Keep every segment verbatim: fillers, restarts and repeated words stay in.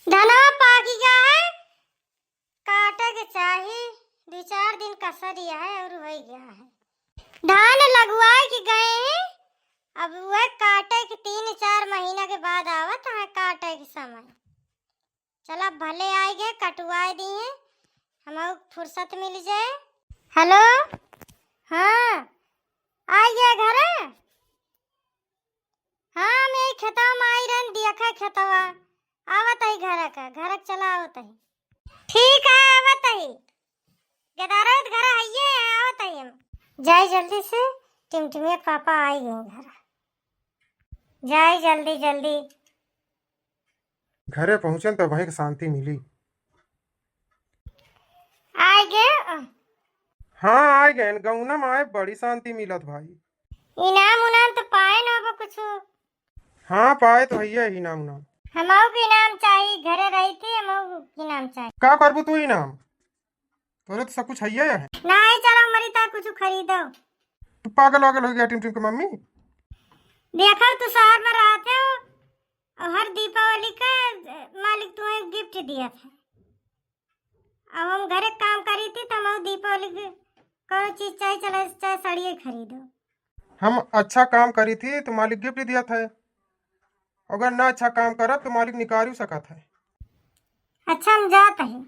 धनवा पाकी गया है, काटे के चाही, दुइ चार दिन कसर ही है और होइ गया है। धान लगवाए के गए हैं, अब वह काटे के तीन चार महीना के बाद आवत है काटे के समय। चला, भले आइ गए, कटवाए दिए, हमहू फुर्सत मिल जाए। हेलो, हाँ, आइ गए घरे? हाँ, हम यही खेतवा में आई रहन, देखा खेतवा, आवत ही घर का, घर का चला आवत ही। ठीक है, आवत ही, गदारत घर हइये है, आवत ही हम। जाई जल्दी से, टिमटिमिया के पापा आइ गए घर। जाई जल्दी जल्दी। घरे पहुँचन त वहीं के शांति मिली। आइ गए? हाँ, आइ गए। गौना में आए बड़ी शांति मिलत भाई। इनाम उनाम तो पाए ना हो कुछ? हाँ, पाए तो हइये इनाम उनाम। हमहू के इनाम चाही, घरे रही थी, हमहू के इनाम चाही। का करबू तू इनाम? तोरे तो सब कुछ हइये है। नहीं, चलो मरी ता कुछ खरीदो। तू पागल वागल हो गया टिमटिम के मम्मी? देखो, तू शहर में रहते हो और हर दीपावली का, अ, मालिक तुम्हें गिफ्ट दिया था। अब हम घरे काम करी थी, तो हम दीपावली के कौनो चीज चाहे, चला, चाहे साड़िये खरीदो। हम अच्छा काम करी थी, तो मालिक गिफ्ट दिया था। अगर ना अच्छा काम करब, तो मालिक निकालू सकत है। अच्छा, हम जात है।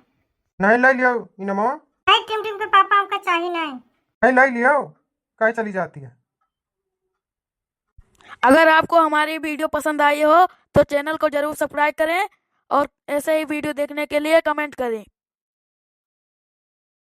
नहीं, ले लियो इनमवा। नहीं, टिमटिम के पापा, हमका चाही नहीं। नहीं, ले लियो, काहे चली जाती है? अगर आपको हमारी वीडियो पसंद आई हो तो चैनल को जरूर सब्सक्राइब करें और ऐसे ही वीडियो देखने के लिए कमेंट करें।